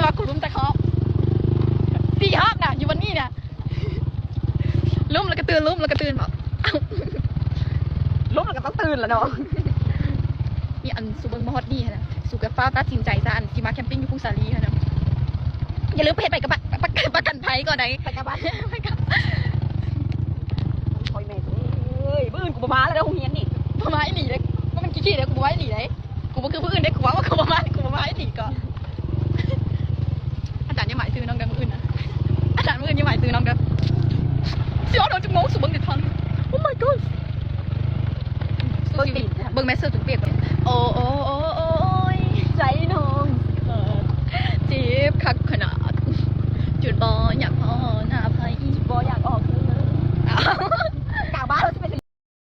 ວ່າກູລົ້ມຈັກຮອບ ສີ່ຮອບນະ ຢູ່ວັນນີ້ນະ ລົ້ມແລ້ວກໍຕື່ນ ລົ້ມແລ້ວກໍຕື່ນບໍ ລົ້ມແລ້ວກໍຕ້ອງຕື່ນລະເນາະ. ນີ້ ອັນ ສູເບິ່ງມາຮອດນີ້ຫັ້ນນະ ສູກໍຟ້າວຕັດສິນໃຈຊະ ອັນ ຊິມາແຄມປິງຢູ່ກຸງສາລີຫັ້ນນະ ຢ່າລືມໄປເຮັດໃບກະປະ ປະ ປະກັນໄພກ່ອນໃດ໋ ໄປກັບບ້ານ ໄປກັບ ໂອ້ຍແມ່ເອີຍ ມື້ອື່ນກູບໍ່ມາແລ້ວເດີໂຮງຮຽນນີ້ ບໍ່ມາອີ່ຫຼີເດ້ ບໍ່ແມ່ນຂີ້ໆເດ້ ກູບໍ່ມາອີ່ຫຼີເດ້. ກູບໍ່ຄືຜູ້ອື່ນເດ້ ກູເວົ້າວ່າກູບໍ່ມາ ກູບໍ່ມາອີ່ຫຼີກໍ ອາຈານຢ່າໝາຍຊື່ນ້ອງເດີ ມື້ອື່ນນະ ອາຈານມື້ອື່ນຢ່າໝາຍຊື່ນ້ອງເດີ. ຊິອອກນອນຈັກໂມງ ສູເບິ່ງຕິດທັນ Oh my god ເບິ່ງຕິດ ເບິ່ງແມ່ເສື້ອຈົນປຽກ ໂອ້ ໂອ້ ໂອ້